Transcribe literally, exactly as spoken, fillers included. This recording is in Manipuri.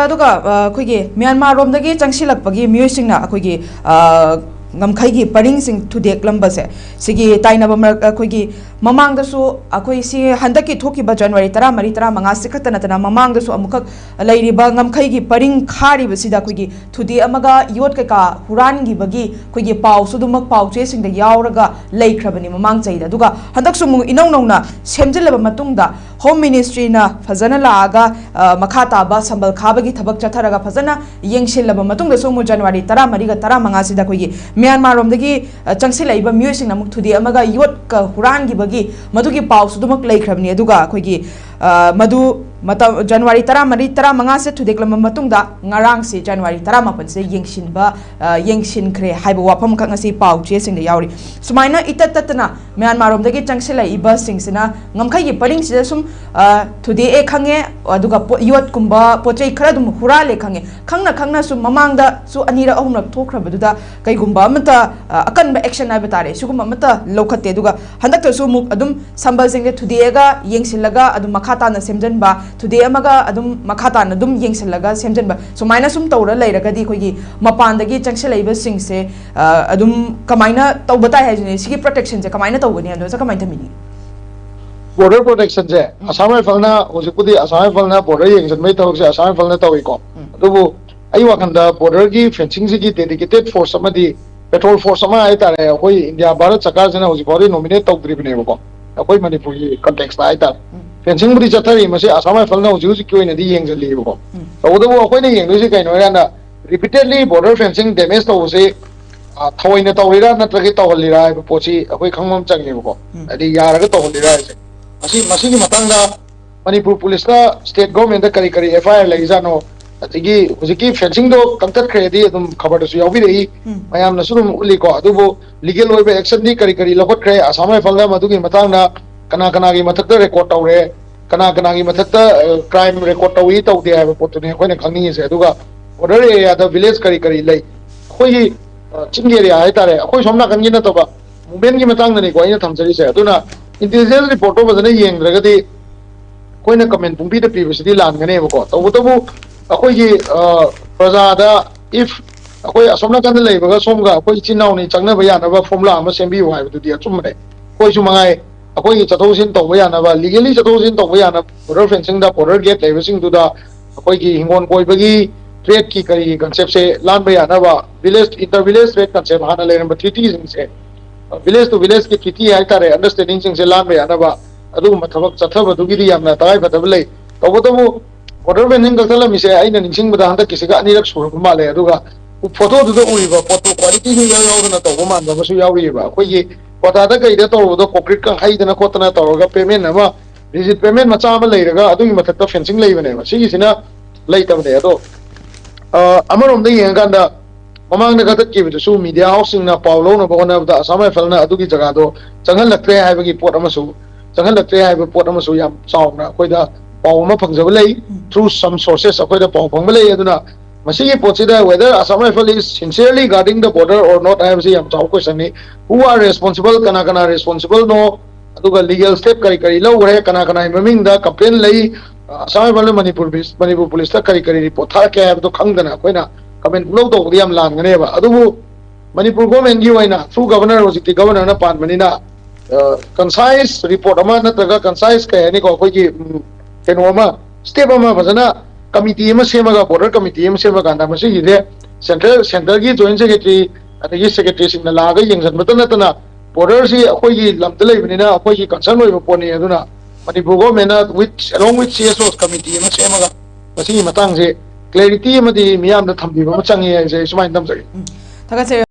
ꯑꯗꯨꯒ ꯑ, ꯑꯩꯈꯣꯏꯒꯤ ꯃ꯭ꯌꯥꯟꯃꯥꯔ ꯔꯣꯝꯗꯒꯤ ꯆꯪꯁꯤꯜꯂꯛꯄꯒꯤ ꯃꯤꯑꯣꯏꯁꯤꯡꯅ ꯑꯩꯈꯣꯏꯒꯤ ꯑ, ꯉꯝꯈꯩꯒꯤ ꯄꯔꯤꯡꯁꯤꯡ ꯊꯨꯗꯦꯛꯂꯝꯕꯁꯦ, ꯁꯤꯒꯤ ꯇꯥꯏꯅꯕ ꯃꯔꯛ ꯑꯩꯈꯣꯏꯒꯤ ꯃꯃꯥꯡꯗꯁꯨ ꯑꯩꯈꯣꯏ ꯁꯤ ꯍꯟꯗꯛꯀꯤ ꯊꯣꯛꯈꯤꯕ ꯖꯅꯋꯥꯔꯤ ꯇꯔꯥꯃꯔꯤ ꯇꯔꯥꯃꯉꯥꯁꯤ ꯈꯛꯇ ꯅꯠꯇꯅ ꯃꯃꯥꯡꯗꯁꯨ ꯑꯃꯨꯛꯈꯛ ꯂꯩꯔꯤꯕ ꯉꯝꯈꯩꯒꯤ ꯄꯔꯤꯡ ꯈꯥꯔꯤꯕꯁꯤꯗ ꯑꯩꯈꯣꯏꯒꯤ ꯊꯨꯗꯦꯛ ꯑꯃꯒ ꯌꯣꯠ ꯀꯩꯀꯥ ꯍꯨꯔꯥꯟꯈꯤꯕꯒꯤ ꯑꯩꯈꯣꯏꯒꯤ ꯄꯥꯎꯁꯨ ꯑꯗꯨꯃꯛ ꯄꯥꯎ ꯆꯦꯁꯤꯡꯗ ꯌꯥꯎꯔꯒ ꯂꯩꯈ꯭ꯔꯕꯅꯤ ꯃꯃꯥꯡ ꯆꯍꯤꯗ꯫ ꯑꯗꯨꯒ ꯍꯟꯗꯛꯁꯨ ꯑꯃꯨꯛ ꯏꯅꯧ ꯅꯧꯅ ꯁꯦꯝꯖꯤꯜꯂꯕ ꯃꯇꯨꯡꯗ ꯍꯣꯝ ꯃꯤꯅꯤꯁꯇ꯭ꯔꯤꯅ ꯐꯖꯅ ꯂꯥꯛꯑꯒ ꯑ, ꯃꯈꯥ ꯇꯥꯕ ꯁꯝꯕꯜ ꯈꯥꯕꯒꯤ ꯊꯕꯛ ꯆꯠꯊꯔꯒ ꯐꯖꯅ ꯌꯦꯡꯁꯤꯜꯂꯕ ꯃꯇꯨꯡꯗꯁꯨ ꯑꯃꯨꯛ ꯖꯅꯋꯥꯔꯤ ꯇꯔꯥꯃꯔꯤꯒ ꯇꯔꯥꯃꯉꯥꯁꯤꯗ ꯑꯩꯈꯣꯏꯒꯤ ꯃ꯭ꯌꯥꯟꯃꯥꯔ ꯔꯣꯝꯗꯒꯤ ꯑ, ꯆꯪꯁꯤꯜꯂꯛꯏꯕ ꯃꯤꯑꯣꯏꯁꯤꯡꯅ ꯑꯃꯨꯛ ꯊꯨꯗꯦꯛ ꯑꯃꯒ ꯌꯣꯠꯀ ꯍꯨꯔꯥꯟꯈꯤꯕꯒꯤ ꯃꯗꯨꯒꯤ ꯄꯥꯎꯁꯨ ꯑꯗꯨꯃꯛ ꯂꯩꯈ꯭ꯔꯕꯅꯤ꯫ ꯑꯗꯨꯒ ꯑꯩꯈꯣꯏꯒꯤ ꯑ, ꯃꯗꯨ ꯃꯇꯝ ꯖꯅꯋꯥꯔꯤ ꯇꯔꯥꯃꯔꯤ ꯇꯔꯥꯃꯉꯥꯁꯦ ꯊꯨꯗꯦꯛꯂꯕ ꯃꯇꯨꯡꯗ ꯉꯔꯥꯡꯁꯦ ꯖꯅꯋꯥꯔꯤ ꯇꯔꯥꯃꯥꯄꯟꯁꯦ ꯌꯦꯡꯁꯤꯟꯕ ꯑ, ꯌꯦꯡꯁꯤꯟꯈ꯭ꯔꯦ ꯍꯥꯏꯕ ꯋꯥꯐꯝꯈꯛ ꯉꯁꯤ ꯄꯥꯎ ꯆꯦꯁꯤꯡꯗ ꯌꯥꯎꯔꯤ꯫ ꯁꯨꯃꯥꯏꯅ ꯏꯇꯠ ꯇꯠꯇꯅ ꯃ꯭ꯌꯥꯟꯃꯥꯔ ꯔꯣꯝꯗꯒꯤ ꯆꯪꯁꯤꯜꯂꯛꯏꯕꯁꯤꯡꯁꯤꯅ ꯉꯝꯈꯩꯒꯤ ꯄꯔꯤꯡꯁꯤꯗ ꯁꯨꯝ ꯑ, ꯊꯨꯗꯦꯛꯑꯦ ꯈꯪꯉꯦ, ꯑꯗꯨꯒ ꯄꯣꯠ- ꯌꯣꯠꯀꯨꯝꯕ ꯄꯣꯠ ꯆꯩ ꯈꯔ ꯑꯗꯨꯝ ꯍꯨꯔꯥꯜꯂꯦ ꯈꯪꯉꯦ꯫ ꯈꯪꯅ ꯈꯪꯅꯁꯨ ꯃꯃꯥꯡꯗꯁꯨ ꯑꯅꯤꯔꯛ ꯑꯍꯨꯝꯂꯛ ꯊꯣꯛꯈ꯭ꯔꯕꯗꯨꯗ ꯀꯩꯒꯨꯝꯕ ꯑꯃꯠꯇ ꯑ, ꯑꯀꯟꯕ ꯑꯦꯛꯁꯟ ꯍꯥꯏꯕ ꯇꯥꯔꯦ, ꯁꯤꯒꯨꯝꯕ ꯑꯃꯠꯇ ꯂꯧꯈꯠꯇꯦ꯫ ꯑꯗꯨꯒ ꯍꯟꯗꯛꯇꯁꯨ ꯑꯃꯨꯛ ꯑꯗꯨꯝ ꯁꯝꯕꯜꯁꯤꯡꯁꯦ ꯊꯨꯗꯦꯛꯑꯒ ꯌꯦꯡꯁꯤꯜꯂꯒ ꯑꯗꯨꯝ ꯃꯈꯥ ꯇꯥꯅ ꯁꯦꯝꯖꯤꯟꯕ, ꯊꯨꯗꯦꯛꯑꯝꯃꯒ ꯑꯗꯨꯝ ꯃꯈꯥ ꯇꯥꯅ ꯑꯗꯨꯝ ꯌꯦꯡꯁꯤꯜꯂꯒ ꯁꯦꯝꯖꯤꯟꯕ, ꯁꯨꯃꯥꯏꯅ ꯁꯨꯝ ꯇꯧꯔ ꯂꯩꯔꯒꯗꯤ ꯑꯩꯈꯣꯏꯒꯤ ꯃꯄꯥꯟꯗꯒꯤ ꯆꯪꯁꯤꯜꯂꯛꯏꯕꯁꯤꯡꯁꯦ ꯑ, ꯑꯗꯨꯝ ꯀꯃꯥꯏꯅ ꯇꯧꯕ ꯇꯥꯏ ꯍꯥꯏꯁꯤꯅꯦ? ꯁꯤꯒꯤ ꯄ꯭ꯔꯣꯇꯦꯛꯁꯟꯁꯦ ꯀꯃꯥꯏꯅ ꯇꯧꯒꯅꯤ? ꯑꯗꯣ ꯀꯃꯥꯏꯅ ꯊꯝꯕꯤꯅꯤ? ꯕꯣꯔꯗꯔ ꯄ꯭ꯔꯣꯇꯦꯛꯁꯟꯁꯦ ꯑꯁꯥꯝ ꯔꯥꯏꯐꯜꯅ ꯍꯧꯖꯤꯛꯄꯨꯗꯤ ꯑꯁꯥꯝ ꯔꯥꯏꯐꯜꯅ ꯕꯣꯔꯗꯔ ꯌꯦꯡꯁꯤꯟꯕꯒꯤ ꯊꯕꯛꯁꯦ ꯑꯁꯥꯝ ꯔꯥꯏꯐꯜꯅ ꯇꯧꯏꯀꯣ꯫ ꯑꯗꯨꯕꯨ ꯑꯩ ꯋꯥꯈꯜꯗ ꯕꯣꯔꯗꯔꯒꯤ ꯐꯦꯟꯁꯤꯡꯁꯤꯒꯤ ꯗꯦꯗꯤꯀꯦꯇꯦꯠ ꯐꯣꯔꯁ ꯑꯃꯗꯤ ꯄꯦꯇ꯭ꯔꯣꯜ ꯐꯣꯔꯁ ꯑꯃ ꯍꯥꯏꯇꯥꯔꯦ, ꯑꯩꯈꯣꯏ ꯏꯟꯗꯤꯌꯥ ꯚꯥꯔꯠ ꯁꯔꯀꯥꯔꯁꯤꯅ ꯍꯧꯖꯤꯛ ꯐꯥꯎꯗꯤ ꯅꯣꯃꯤꯅꯦꯠ ꯇꯧꯗ꯭ꯔꯤꯕꯅꯦꯕꯀꯣ, ꯑꯩꯈꯣꯏ ꯃꯅꯤꯄꯨꯔꯒꯤ ꯀꯟꯇꯦꯛꯁꯇ ꯍꯥꯏꯇꯥꯔꯦ꯫ ꯐꯦꯟꯁꯤꯡꯕꯨꯗꯤ ꯆꯠꯊꯔꯤ, ꯃꯁꯤ ꯑꯁꯥꯝ ꯔꯥꯏꯐꯜꯅ ꯍꯧꯖꯤꯛ ꯍꯧꯖꯤꯛꯀꯤ ꯑꯣꯏꯅꯗꯤ ꯌꯦꯡꯁꯤꯜꯂꯤꯕꯀꯣ꯫ ꯇꯧꯕꯇꯕꯨ ꯑꯩꯈꯣꯏꯅ ꯌꯦꯡꯗꯣꯏꯁꯤ ꯀꯩꯅꯣ ꯍꯥꯏꯀꯥꯟꯗ, ꯔꯤꯄꯤꯇꯦꯗꯂꯤ ꯕꯣꯔꯗꯔ ꯐꯦꯟꯁꯤꯡ ꯗꯦꯃꯦꯖ ꯇꯧꯕꯁꯤ ꯑ, ꯊꯑꯣꯏꯅ ꯇꯧꯔꯤꯔꯥ ꯅꯠꯇ꯭ꯔꯒ ꯇꯧꯍꯜꯂꯤꯔꯥ ꯍꯥꯏꯕ ꯄꯣꯠꯁꯤ ꯑꯩꯈꯣꯏ ꯈꯪꯕ ꯑꯃ ꯆꯪꯉꯦꯕꯀꯣ꯫ ꯍꯥꯏꯗꯤ ꯌꯥꯔꯒ ꯇꯧꯍꯜꯂꯤꯔꯥ ꯍꯥꯏꯁꯦ꯫ ꯃꯁꯤ, ꯃꯁꯤꯒꯤ ꯃꯇꯥꯡꯗ ꯃꯅꯤꯄꯨꯔ ꯄꯨꯂꯤꯁꯇ ꯁ꯭ꯇꯦꯠ ꯒꯣꯔꯃꯦꯟꯗ ꯀꯔꯤ ꯀꯔꯤ ꯑꯦꯐ ꯑꯥꯏ ꯑꯥꯔ ꯂꯩꯖꯥꯠꯅꯣ, ꯑꯗꯒꯤ ꯍꯧꯖꯤꯛꯀꯤ ꯐꯦꯟꯁꯤꯡꯗꯣ ꯀꯛꯊꯠꯈ꯭ꯔꯦꯗꯤ ꯑꯗꯨꯝ ꯈꯕꯔꯗꯁꯨ ꯌꯥꯎꯕꯤꯔꯛꯏ, ꯃꯌꯥꯝꯅꯁꯨ ꯑꯗꯨꯝ ꯎꯠꯂꯤꯀꯣ꯫ ꯑꯗꯨꯕꯨ ꯂꯤꯒꯦꯜ ꯑꯣꯏꯕ ꯑꯦꯛꯁꯟꯗꯤ ꯀꯔꯤ ꯀꯔꯤ ꯂꯧꯈꯠꯈ꯭ꯔꯦ ꯑꯁꯥꯝ ꯔꯥꯏꯐꯜꯅ ꯃꯗꯨꯒꯤ ꯃꯇꯥꯡꯗ, ꯀꯅꯥ ꯀꯅꯥꯒꯤ ꯃꯊꯛꯇ ꯔꯦꯀꯣꯔꯠ ꯇꯧꯔꯦ, ꯀꯅꯥ ꯀꯅꯥꯒꯤ ꯃꯊꯛꯇ ꯀ꯭ꯔꯥꯏꯝ ꯔꯦꯀꯣꯔꯠ ꯇꯧꯏ ꯇꯧꯗꯦ ꯍꯥꯏꯕ ꯄꯣꯠꯇꯨꯅꯤ ꯑꯩꯈꯣꯏꯅ ꯈꯪꯅꯤꯡꯉꯤꯁꯦ꯫ ꯑꯗꯨꯒ ꯕꯣꯔꯗꯔ ꯑꯦꯔꯤꯌꯥꯗ ꯚꯤꯂꯦꯖ ꯀꯔꯤ ꯀꯔꯤ ꯂꯩ, ꯑꯩꯈꯣꯏꯒꯤ ꯑ, ꯆꯤꯡꯒꯤ ꯑꯦꯔꯤꯌꯥ ꯍꯥꯏꯇꯥꯔꯦ, ꯑꯩꯈꯣꯏ ꯁꯣꯝ ꯅꯥꯀꯟꯒꯤ ꯅꯠꯇꯕ ꯃꯨꯚꯃꯦꯟꯒꯤ ꯃꯇꯥꯡꯗꯅꯤꯀꯣ ꯑꯩꯅ ꯊꯝꯖꯔꯤꯁꯦ꯫ ꯑꯗꯨꯅ ꯏꯟꯇꯦꯂꯤꯖꯦꯟꯁ ꯔꯤꯄꯣꯔꯠꯇꯣ ꯐꯖꯅ ꯌꯦꯡꯗ꯭ꯔꯒꯗꯤ ꯑꯩꯈꯣꯏꯅ ꯀꯃꯦꯟ ꯄꯨꯡꯄꯤꯗ ꯄꯤꯕꯁꯤꯗꯤ ꯂꯥꯟꯒꯅꯦꯕꯀꯣ꯫ ꯇꯧꯕꯇꯕꯨ ꯑꯩꯈꯣꯏꯒꯤ ꯄ꯭ꯔꯖꯥꯗ, if ꯑꯩꯈꯣꯏ ꯑꯁꯣꯝ ꯅꯥꯀꯟꯗ ꯂꯩꯕꯒ ꯁꯣꯝꯒ ꯑꯩꯈꯣꯏ ꯏꯆꯤꯟ ꯏꯅꯥꯎꯅꯤ ꯆꯪꯅꯕ ꯌꯥꯅꯕ ꯐꯣꯔꯃꯨꯂꯥ ꯑꯃ ꯁꯦꯝꯕꯤꯌꯨ ꯍꯥꯏꯕꯗꯨꯗꯤ ꯑꯆꯨꯝꯕꯅꯦ꯫ ꯑꯩꯈꯣꯏꯁꯨ ꯃꯉꯥꯏ, ꯑꯩꯈꯣꯏꯒꯤ ꯆꯠꯊꯣꯛ ꯆꯠꯁꯤꯟ ꯇꯧꯕ ꯌꯥꯅꯕ, ꯂꯤꯒꯦꯂꯤ ꯆꯠꯊꯣꯛ ꯆꯠꯁꯤꯟ ꯇꯧꯕ ꯌꯥꯅꯕ, ꯕꯣꯔꯗꯔ ꯐꯦꯟꯁꯤꯡꯗ, ꯕꯣꯔꯗꯔ ꯒꯦꯠ ꯂꯩꯕꯁꯤꯡꯗꯨꯗ ꯑꯩꯈꯣꯏꯒꯤ ꯍꯤꯡꯒꯣꯜ ꯀꯣꯏꯕꯒꯤ ꯇ꯭ꯔꯦꯠꯀꯤ ꯀꯔꯤꯒꯤ ꯀꯟꯁꯦꯞꯁꯦ ꯂꯥꯟꯕ ꯌꯥꯅꯕ, village, inter village treaty concept ꯍꯥꯟꯅ ꯂꯩꯔꯝꯕ ꯇ꯭ꯔꯤꯇꯤꯁꯤꯡꯁꯦ, ꯚꯤꯂꯦꯖ ꯇꯨ ꯚꯤꯂꯦꯖꯀꯤ ꯇ꯭ꯔꯤꯇꯤ ꯍꯥꯏꯇꯥꯔꯦ, ꯑꯟꯗꯔꯁ꯭ꯇꯦꯟꯗꯤꯡꯁꯤꯡꯁꯦ ꯂꯥꯟꯕ ꯌꯥꯅꯕ ꯑꯗꯨꯒꯨꯝꯕ ꯊꯕꯛ ꯆꯠꯊꯕꯗꯨꯒꯤꯗꯤ ꯌꯥꯝꯅ ꯇꯉꯥꯏꯐꯗꯕ ꯂꯩ꯫ ꯇꯧꯕꯇꯕꯨ ꯕꯣꯔꯗꯔ ꯐꯦꯟꯁꯤꯡ ꯀꯛꯊꯠꯂꯝꯃꯤꯁꯦ ꯑꯩꯅ ꯅꯤꯡꯁꯤꯡꯕꯗ ꯍꯟꯗꯛꯀꯤꯁꯤꯒ ꯑꯅꯤꯔꯛ ꯁꯨꯔꯕ ꯃꯥꯜꯂꯦ꯫ ꯑꯗꯨꯒ ꯐꯣꯇꯣꯗꯨꯗ ꯎꯔꯤꯕ ꯄꯣꯠꯇꯣ ꯀ꯭ꯋꯥꯂꯤꯇꯤꯁꯨ ꯏꯌꯥꯎ ꯌꯥꯎꯗꯅ ꯇꯧꯕ ꯃꯥꯟꯕ ꯑꯃꯁꯨ ꯌꯥꯎꯔꯤꯑꯕ꯫ ꯑꯩꯈꯣꯏꯒꯤ ꯀ꯭ꯋꯥꯇꯥꯗ ꯀꯩꯗ ꯇꯧꯔꯨꯕꯗꯣ ꯀꯣꯡꯀ꯭ꯔꯤꯠꯀ ꯍꯩꯗꯅ ꯈꯣꯠꯇꯅ ꯇꯧꯔꯒ ꯄꯦꯃꯦꯟ ꯑꯃ, ꯔꯤꯖꯤꯠ ꯄꯦꯃꯦꯟ ꯃꯆꯥ ꯑꯃ ꯂꯩꯔꯒ ꯑꯗꯨꯒꯤ ꯃꯊꯛꯇ ꯐꯦꯟꯁꯤꯡ ꯂꯩꯕꯅꯦꯕ꯫ ꯁꯤꯒꯤꯁꯤꯅ ꯂꯩꯇꯕꯅꯦ꯫ ꯑꯗꯣ ꯑ, ꯑꯃꯔꯣꯝꯗ ꯌꯦꯡꯉꯀꯥꯟꯗ ꯃꯃꯥꯡꯗ ꯀꯛꯊꯠꯈꯤꯕꯗꯨꯁꯨ ꯃꯤꯗꯤꯌꯥ ꯍꯥꯎꯁꯁꯤꯡꯅ ꯄꯥꯎ ꯂꯧꯅꯕ ꯍꯣꯠꯅꯕꯗ ꯑꯁꯥꯝ ꯔꯥꯏꯐꯜꯅ ꯑꯗꯨꯒꯤ ꯖꯒꯥꯗꯣ ꯆꯪꯍꯜꯂꯛꯇ꯭ꯔꯦ ꯍꯥꯏꯕꯒꯤ ꯄꯣꯠ ꯑꯃꯁꯨ, ꯆꯪꯍꯜꯂꯛꯇ꯭ꯔꯦ ꯍꯥꯏꯕ ꯄꯣꯠ ꯑꯃꯁꯨ ꯌꯥꯝ ꯆꯥꯎꯅ ꯑꯩꯈꯣꯏꯗ ꯄꯥꯎ ꯑꯃ ꯐꯪꯖꯕ ꯂꯩ꯫ Through some sources ꯑꯩꯈꯣꯏꯗ ꯄꯥꯎ ꯐꯪꯕ ꯂꯩ꯫ ꯑꯗꯨꯅ ꯃꯁꯤꯒꯤ ꯄꯣꯠꯁꯤꯗ whether Assam Rifle is sincerely guarding the border or not ꯍꯥꯏꯕꯁꯤ ꯌꯥꯝ ꯆꯥꯎꯕ question ꯅꯤ꯫ Who are responsible? ꯀꯅꯥ ꯀꯅꯥ responsible ꯅꯣ? ꯑꯗꯨꯒ ꯂꯤꯒꯦꯜ ꯁ꯭ꯇꯦꯞ ꯀꯔꯤ ꯀꯔꯤ ꯂꯧꯈ꯭ꯔꯦ, ꯀꯅꯥ ꯀꯅꯥꯒꯤ ꯃꯃꯤꯡꯗ ꯀꯝꯄ꯭ꯂꯦꯟ ꯂꯩ, ꯑꯁꯥꯝ ꯔꯥꯏꯐꯜꯅ ꯃꯅꯤꯄꯨꯔ ꯄꯨꯂꯤꯁ, ꯃꯅꯤꯄꯨꯔ ꯄꯨꯂꯤꯁꯇ ꯀꯔꯤ ꯀꯔꯤ ꯔꯤꯄꯣꯔꯠ ꯊꯥꯔꯛꯀꯦ ꯍꯥꯏꯕꯗꯣ ꯈꯪꯗꯅ ꯑꯩꯈꯣꯏꯅ ꯀꯃꯦꯟ ꯄꯨꯡꯂꯧ ꯇꯧꯕꯗꯤ ꯌꯥꯝ ꯂꯥꯟꯒꯅꯦꯕ꯫ ꯑꯗꯨꯕꯨ ꯃꯅꯤꯄꯨꯔ ꯒꯣꯔꯃꯦꯟꯒꯤ ꯑꯣꯏꯅ, ꯊ꯭ꯔꯨ ꯒꯕꯔꯅꯔ, ꯍꯧꯖꯤꯛꯇꯤ ꯒꯕꯔꯅꯔꯅ ꯄꯥꯟꯕꯅꯤꯅ, ꯀꯟꯁꯥꯏꯁ ꯔꯤꯄꯣꯔꯠ ꯑꯃ ꯅꯠꯇ꯭ꯔꯒ ꯀꯟꯁꯥꯏꯁ ꯀꯩ ꯍꯥꯏꯅꯤꯀꯣ, ꯑꯩꯈꯣꯏꯒꯤ ꯎꯝ, ꯀꯩꯅꯣ ꯑꯃ, ꯁ꯭ꯇꯦꯞ ꯑꯃ ꯐꯖꯅ ꯀꯃꯤꯇꯤ ꯑꯃ ꯁꯦꯝꯃꯒ, ꯕꯣꯔꯗꯔ ꯀꯃꯤꯇꯤ ꯑꯃ ꯁꯦꯝꯃꯀꯥꯟꯗ ꯃꯁꯤꯒꯤꯁꯦ ꯁꯦꯟꯇ꯭ꯔꯦꯜ, ꯁꯦꯟꯇ꯭ꯔꯒꯤ ꯖꯣꯏꯟ ꯁꯦꯀ꯭ꯔꯦꯇꯔꯤ ꯑꯗꯒꯤ ꯁꯦꯀ꯭ꯔꯦꯇꯔꯤꯁꯤꯡꯅ ꯂꯥꯛꯑꯒ ꯌꯦꯡꯁꯤꯟꯕꯇ ꯅꯠꯇꯅ ꯕꯣꯔꯗꯔꯁꯤ ꯑꯩꯈꯣꯏꯒꯤ ꯂꯝꯗ ꯂꯩꯕꯅꯤꯅ ꯑꯩꯈꯣꯏꯒꯤ ꯀꯟꯁꯔꯟ ꯑꯣꯏꯕ ꯄꯣꯠꯅꯤ꯫ ꯑꯗꯨꯅ ꯃꯅꯤꯄꯨꯔ ꯒꯣꯔꯃꯦꯟꯅ with, along with C S Os committee ꯑꯃ ꯁꯦꯝꯃꯒ ꯃꯁꯤꯒꯤ ꯃꯇꯥꯡꯁꯦ ꯀ꯭ꯂꯦꯔꯤꯇꯤ ꯑꯃꯗꯤ ꯃꯤꯌꯥꯝꯗ ꯊꯝꯕꯤꯕ ꯑꯃ ꯆꯪꯉꯤ ꯍꯥꯏꯁꯦ ꯑꯩ ꯁꯨꯃꯥꯏꯅ ꯊꯝꯖꯒꯦ꯫ ꯊꯥꯒꯠꯆꯔꯤ꯫